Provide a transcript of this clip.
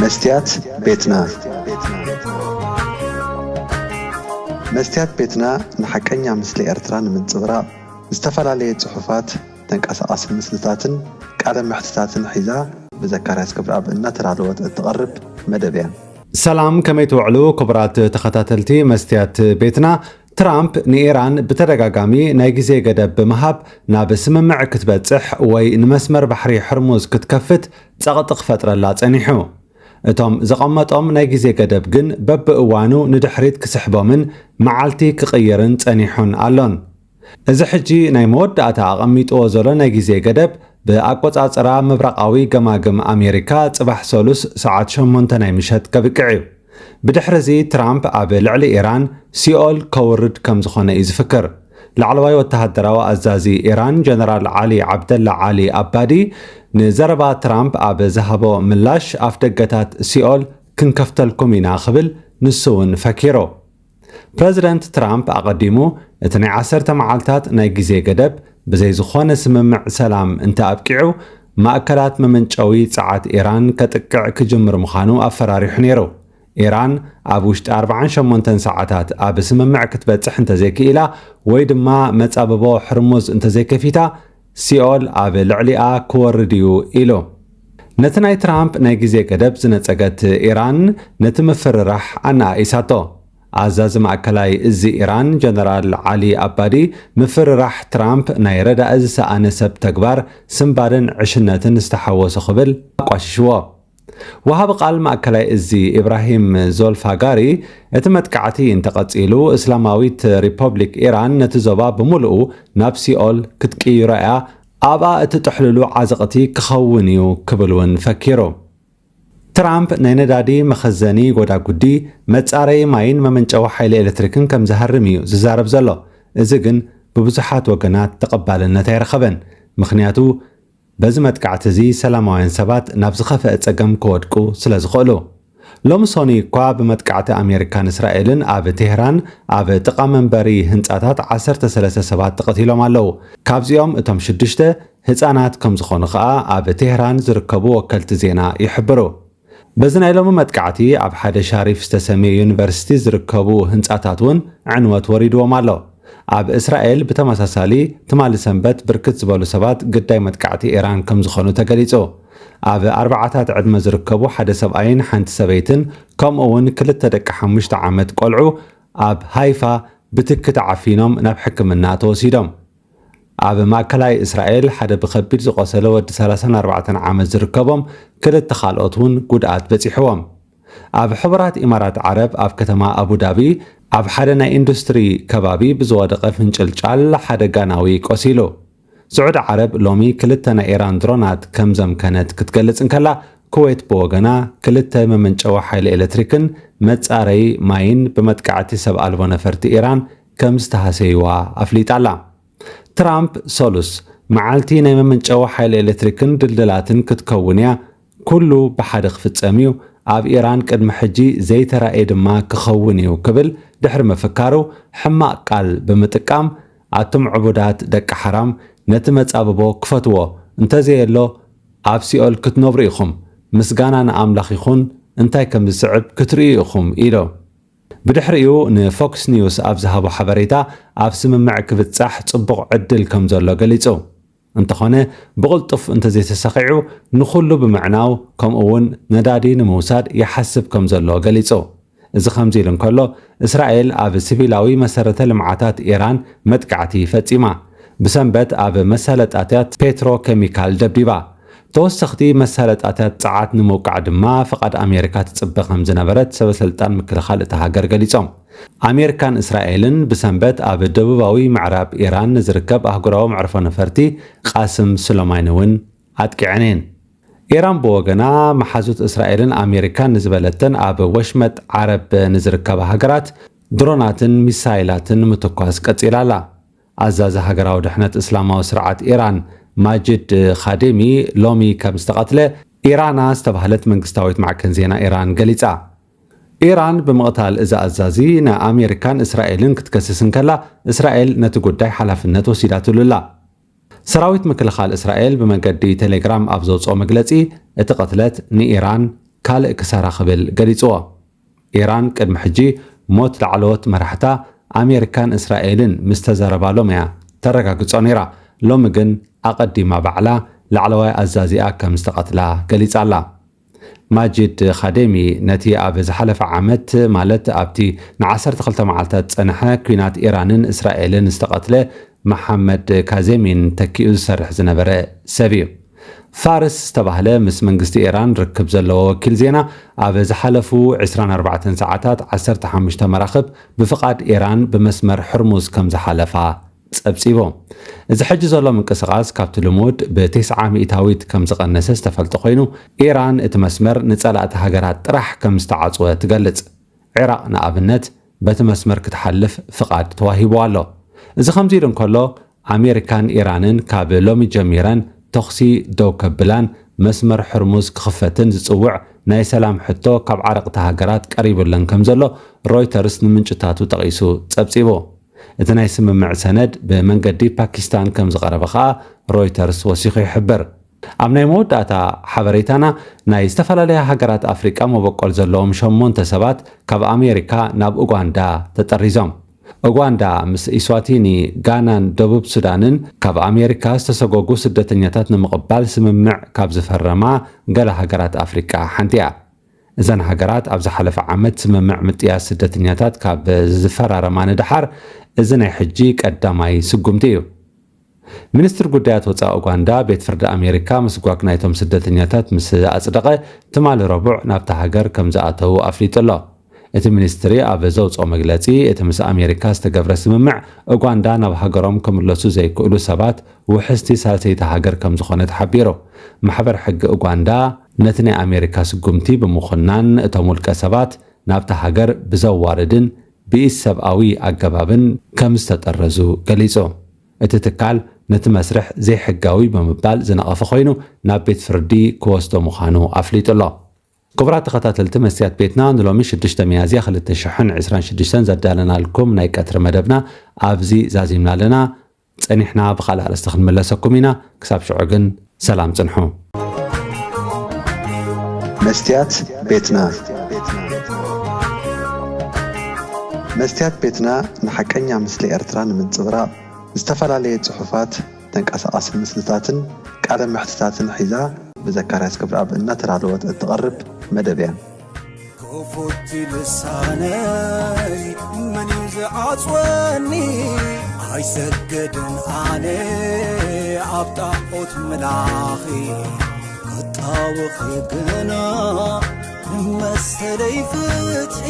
መስትያት ቤትና። መስትያት ቤትና ንሓቀኛ ምስሊ ኤርትራ ንምንጽብራቕ ዝተፈላለየ ጽሑፋት፣ ተንቀሳቓሲ ምስልታትን ቃለ መሕትታትን ሒዛ ብዘካርያስ ክብረኣብ እናተዳለወት እትቐርብ መደብ እያ። ሰላም፣ ከመይ ትውዕሉ ክቡራት ተኸታተልቲ መስትያት ቤትና? ትራምፕ ንኢራን ብተደጋጋሚ ናይ ግዜ ገደብ ብምሃብ ናብ ስምምዕ ክትበጽሕ ወይ ንመስመር ባሕሪ ሕርሙዝ ክትከፍት ጸቕጢ ክፈጥረላ ጸኒሑ። እቶም ዘቐመጦም ናይ ግዜ ገደብ ግን በብእዋኑ ንድሕሪት ክስሕቦምን መዓልቲ ክቕይርን ጸኒሑን ኣሎን። እዚ ሕጂ ናይ መወዳእታ ኣቐሚጥዎ ዘሎ ናይ ግዜ ገደብ ብኣቆጻጽራ ምብራቓዊ ገማግም ኣሜሪካ ጽባሕ ሰሉስ ሰዓት ሸሞንተ ናይ ምሸት ከብቅዕ እዩ። ብድሕሪ እዚ ትራምፕ ኣብ ልዕሊ ኢራን ሲኦል ከውርድ ከም ዝኾነ እዩ ዝፍክር። ላዕለዋይ ወተሃደራዊ ኣዛዚ ኢራን ጀነራል ዓሊ ዓብደላ ዓሊ ኣባዲ ንዘረባ ትራምፕ ኣብ ዝሃቦ ምላሽ፣ ኣፍ ደገታት ሲኦል ክንከፍተልኩም ኢና ክብል ንሱ እውን ፈኪሩ። ፕረዚደንት ትራምፕ ኣቐዲሙ እቲ ናይ ዓሰርተ መዓልታት ናይ ግዜ ገደብ ብዘይ ዝኾነ ስምምዕ ሰላም እንተ ኣብቂዑ፣ ማእከላት መመንጨዊ ጸዓት ኢራን ከጥቅዕ ክጅምር ምዃኑ ኣፈራሪሑ ነይሩ። ኢራን ኣብ ውሽጢ ኣርብዓን ሸሞንተን ሰዓታት ኣብ ስምምዕ ክትበጽሕ እንተዘይክኢላ ወይ ድማ መጻብቦ ሕርሙዝ እንተዘይከፊታ፣ ሲኦል ኣብ ልዕሊኣ ክወርድ እዩ ኢሉ። ነቲ ናይ ትራምፕ ናይ ግዜ ገደብ ዝነጸገት ኢራን ነቲ ምፍርራሕ ኣነኣኢሳቶ። ኣዛዚ ማእከላይ እዚ ኢራን ጀነራል ዓሊ ኣባዲ፣ ምፍርራሕ ትራምፕ ናይ ረዳኢ ዝሰኣነ ሰብ ተግባር ስንባደን ዕሽነትን ዝተሓወሶ ክብል ኣቋሽሽዎ። ወሃቢ ቃል ማእከላይ እዚ ኢብራሂም ዞልፋጋሪ፣ እቲ መጥቃዕቲ እንተቐጺሉ፣ እስላማዊት ሪፐብሊክ ኢራን ነቲ ዞባ ብምሉኡ ናብ ሲኦል ክትቅይሮ እያ፣ ኣብኣ እቲ ጥሕሉሉ ዓዘቕቲ ክኸውን እዩ ክብል እውን ፈኪሩ። ትራምፕ ናይ ነዳዲ መኸዘኒ ጎዳጉዲ፣ መጻረዪ ማይን መመንጨዊ ሓይሊ ኤሌክትሪክን ከም ዝሃርም እዩ ዝዛረብ ዘሎ። እዚ ግን ብብዙሓት ወገናት ተቐባልነት ኣይረኸበን። ምኽንያቱ በዚ መጥቃዕቲ እዚ ሰላማውያን ሰባት ናብ ዝኸፍአ ጸገም ክወድቁ ስለ ዝኽእሉ። ሎሚ ሶኒ እኳ ብመጥቃዕቲ ኣሜሪካን እስራኤልን ኣብ ቴህራን ኣብ ጥቓ መንበሪ ህንጻታት ዓሰርተ ሰለስተ ሰባት ተቐቲሎም ኣለዉ። ካብዚኦም እቶም ሽዱሽተ ህጻናት ከም ዝኾኑ ከኣ ኣብ ቴህራን ዝርከቡ ወከልቲ ዜና ይሕብሩ። በዚ ናይ ሎሚ መጥቃዕቲ ኣብ ሓደ ሻሪፍ ዝተሰምየ ዩኒቨርሲቲ ዝርከቡ ህንጻታት እውን ዕንወት ወሪድዎም ኣሎ። ኣብ እስራኤል ብተመሳሳሊ ትማሊ ሰንበት ብርክት ዝበሉ ሰባት ግዳይ መጥቃዕቲ ኢራን ከም ዝኾኑ ተገሊጹ። ኣብ ኣርባዓታት ዕድመ ዝርከቡ ሓደ ሰብኣይን ሓንቲ ሰበይትን ከምኡ እውን ክልተ ደቂ ሓሙሽተ ዓመት ቆልዑ ኣብ ሃይፋ ብትኪ ተዓፊኖም ናብ ሕክምና ተወሲዶም። ኣብ ማእከላይ እስራኤል ሓደ ብኸቢድ ዝቖሰለ ወዲ ሰላሳን ኣርባዕተን ዓመት ዝርከቦም ክልተ ካልኦት እውን ጉድኣት በጺሕዎም። ኣብ ሕቡራት ኢማራት ዓረብ ኣብ ከተማ ኣቡዳቢ ኣብ ሓደ ናይ ኢንዱስትሪ ከባቢ ብዝወደቐ ፍንጭልጫል ሓደ ጋናዊ ቆሲሉ። ስዑዲ ዓረብ ሎሚ ክልተ ናይ ኢራን ድሮናት ከም ዘምከነት ክትገልጽ እንከላ፣ ኩዌት ብወገና ክልተ መመንጨዊ ሓይሊ ኤሌክትሪክን መጻረዪ ማይን ብመጥቃዕቲ ሰብ ኣልቦ ነፈርቲ ኢራን ከም ዝተሃሰይዋ ኣፍሊጣ ኣላ። ትራምፕ ሰሉስ፣ መዓልቲ ናይ መመንጨዊ ሓይሊ ኤሌክትሪክን ድልድላትን ክትከውን እያ፣ ኩሉ ብሓደ ክፍጸም እዩ፣ ኣብ ኢራን ቅድሚ ሕጂ ዘይተራእየ ድማ ክኸውን እዩ ክብል ድሕሪ ምፍካሩ፣ ሕማቕ ቃል ብምጥቃም፣ ኣቱም ዕቡዳት ደቂ ሓራም፣ ነቲ መጻብቦ ክፈትዎ፣ እንተዘየሎ ኣብ ሲኦል ክትነብሩ ኢኹም፣ ምስጋና ንኣምላኽ ይኹን፣ እንታይ ከም ዝስዕብ ክትርእዩ ኢኹም ኢሉ። ብድሕሪኡ ንፎክስ ኒውስ ኣብ ዝሃቦ ሓበሬታ፣ ኣብ ስምምዕ ክብጻሕ ጽቡቕ ዕድል ከም ዘሎ ገሊጹ። እንተኾነ፣ ብቕልጡፍ እንተዘይተሰኺዑ ንኹሉ ብምዕናው፣ ከምኡ እውን ነዳዲ ንምውሳድ ይሓስብ ከም ዘሎ ገሊጹ። እዚ ከምዚ ኢሉ እንከሎ፣ እስራኤል ኣብ ሲቪላዊ መሰረተ ልምዓታት ኢራን መጥቃዕቲ ፈጺማ። ብሰንበት ኣብ መሳለጣታት ፔትሮ ኬሚካል ደብዲባ። ተወሰኽቲ መሳለጣታት ጸዓት ንምውቃዕ ድማ ፍቓድ ኣሜሪካ ትጽበ ከም ዝነበረት ሰበ ስልጣን ምክልኻል እታ ሃገር ገሊጾም። ኣሜሪካን እስራኤልን ብሰንበት ኣብ ደቡባዊ ምዕራብ ኢራን ንዝርከብ ኣህጉራዊ መዕርፎ ነፈርቲ ቃስም ሱለማኒ እውን ኣጥቂዐን እየን። ኢራን ብወገና፣ መሓዙት እስራኤልን ኣሜሪካን ንዝበለተን ኣብ ወሽመጥ ዓረብ ንዝርከባ ሃገራት ድሮናትን ሚሳይላትን ምትኳስ ቀጺላ ኣላ። ኣዛዚ ሃገራዊ ድሕነት እስላማዊ ስርዓት ኢራን ማጅድ ኻዴሚ ሎሚ ከም ዝተቐትለ ኢራና ዝተባህለት መንግስታዊት ማዕከን ዜና ኢራን ገሊጻ። ኢራን ብምቕታል እዚ ኣዛዚ ንኣሜሪካን እስራኤልን ክትከስስ እንከላ፣ እስራኤል ነቲ ጉዳይ ሓላፍነት ወሲዳትሉ ኣላ። ሰራዊት ምክልኻል እስራኤል ብመገዲ ቴሌግራም ኣብ ዘውፅኦ መግለፂ፣ እቲ ቅትለት ንኢራን ካልእ ክሳራ ክብል ገሊጽዎ። ኢራን ቅድሚ ሕጂ ሞት ላዕለዎት መራሕታ ኣሜሪካን እስራኤልን ምስ ተዘረባሎም እያ ተረጋግጾ ነይራ። ሎሚ ግን ኣቐዲማ ባዕላ ላዕለዋይ ኣዛዚኣ ከም ዝተቐትላ ገሊጻ ኣላ። ማጂድ ካዴሚ ነቲ ኣብ ዝሓለፈ ዓመት፣ ማለት ኣብቲ ን12 መዓልታት ዝጸንሐ ኲናት ኢራንን እስራኤልን ዝተቐትለ መሓመድ ካዜሚን ተኪኡ ዝሰርሕ ዝነበረ ሰብ እዩ። ፋርስ ዝተባህለ ምስ መንግስቲ ኢራን ርክብ ዘለዎ ወኪል ዜና፣ ኣብ ዝሓለፉ 24 ሰዓታት 15 መራኽብ ብፍቓድ ኢራን ብመስመር ሕርሙዝ ከም ዝሓለፋ ጸብጺቡ። እዚ ሕጂ ዘሎ ምንቅስቓስ ካብቲ ልሙድ ብ90%ዊት ከም ዝቐነሰ ዝተፈልጠ ኮይኑ፣ ኢራን እቲ መስመር ንጸላእቲ ሃገራት ጥራሕ ከም ዝተዓጽወ ትገልጽ። ዒራቕ ንኣብነት በቲ መስመር ክትሓልፍ ፍቓድ ተዋሂቡ ኣሎ። እዚ ከምዚ ኢሉ እንከሎ፣ ኣሜሪካን ኢራንን ካብ ሎሚ ጀሚረን ተኹሲ ደው ከብላን መስመር ሕርሙዝ ክኽፈትን ዝጽውዕ ናይ ሰላም ሕቶ ካብ ዓረቕቲ ሃገራት ቀሪቡለን ከም ዘሎ ሮይተርስ ንምንጭታቱ ጠቒሱ ጸብጺቡ። እቲ ናይ ስምምዕ ሰነድ ብመንገዲ ፓኪስታን ከም ዝቐረበ ከኣ ሮይተርስ ወሲኹ ይሕብር። ኣብ ናይ መወዳእታ ሓበሬታና፣ ናይ ዝተፈላለያ ሃገራት ኣፍሪቃ መበቆል ዘለዎም ሸሞንተ ሰባት ካብ ኣሜሪካ ናብ ኡጋንዳ ተጠሪዞም። ኡጋንዳ ምስ ኢስዋቲኒ፣ ጋናን ደቡብ ሱዳንን ካብ ኣሜሪካ ዝተሰጎጉ ስደተኛታት ንምቕባል ስምምዕ ካብ ዝፈረማ ገለ ሃገራት ኣፍሪቃ ሓንቲ እያ። እዘን ሃገራት ኣብ ዝሓለፈ ዓመት ስምምዕ ምጥያስ ስደተኛታት ካብ ዝፈራረማ ንደሓር፣ እዚ ናይ ሕጂ ቀዳማይ ስጉምቲ እዩ። ሚኒስትር ጉዳያት ወጻኢ ኡጋንዳ፣ ቤት ፍርዲ ኣሜሪካ ምስጓግ ናይቶም ስደተኛታት ምስ ኣጽደቐ፣ ትማሊ ረቡዕ ናብታ ሃገር ከም ዝኣተዉ ኣፍሊጡ ኣሎ። እቲ ሚኒስትሪ ኣብ ዘውጽኦ መግለጺ፣ እቲ ምስ ኣሜሪካ ዝተገብረ ስምምዕ፣ ኡጋንዳ ናብ ሃገሮም ክምለሱ ዘይክእሉ ሰባት ውሕስቲ ሳልሰይቲ ሃገር ከም ዝኾነት ሓቢሩ። ማሕበር ሕጊ ኡጋንዳ ነቲ ናይ ኣሜሪካ ስጉምቲ ብምኹናን፣ እቶም ውልቀ ሰባት ናብታ ሃገር ብዘዋርድን ብኢሰብኣዊ ኣገባብን ከም ዝተጠረዙ ገሊጹ። እቲ ትካል ነቲ መስርሕ ዘይሕጋዊ ብምባል ዝነቐፈ ኮይኑ፣ ናብ ቤት ፍርዲ ክወስዶ ምዃኑ ኣፍሊጡ ኣሎ። ክቡራት ተኸታተልቲ መስትያት ቤትና፣ ንሎሚ ሽዱሽተ ሚያዝያ ክልተ ሽሕን ዕስራን ሽዱሽተን ዘዳለናልኩም ናይ ቀትሪ መደብና ኣብዚ ዛዚምና ኣለና። ጸኒሕና ብኻልእ ኣርእስቲ ክንምለሰኩም ኢና። ክሳብ ሽዑ ግን ሰላም ጽንሑ። መስትያት ቤትና። መስትያት ቤትና ንሓቀኛ ምስሊ ኤርትራ ንምንጽብራቕ ዝተፈላለየ ጽሑፋት፣ ተንቀሳቓሲ ምስልታትን ቃለ መሕትታትን ሒዛ ብዘካርያስ ክብረኣብ እናተዳለወት እትቐርብ መደብ እያ። ክፉት ልሳነይ መን እዩ ዝዓጽወኒ? ኣይሰግድን ኣነ ኣብ ጣዖት ምላኺ፣ ክጣወኺ ግና ንመሰለይ ፍትሒ።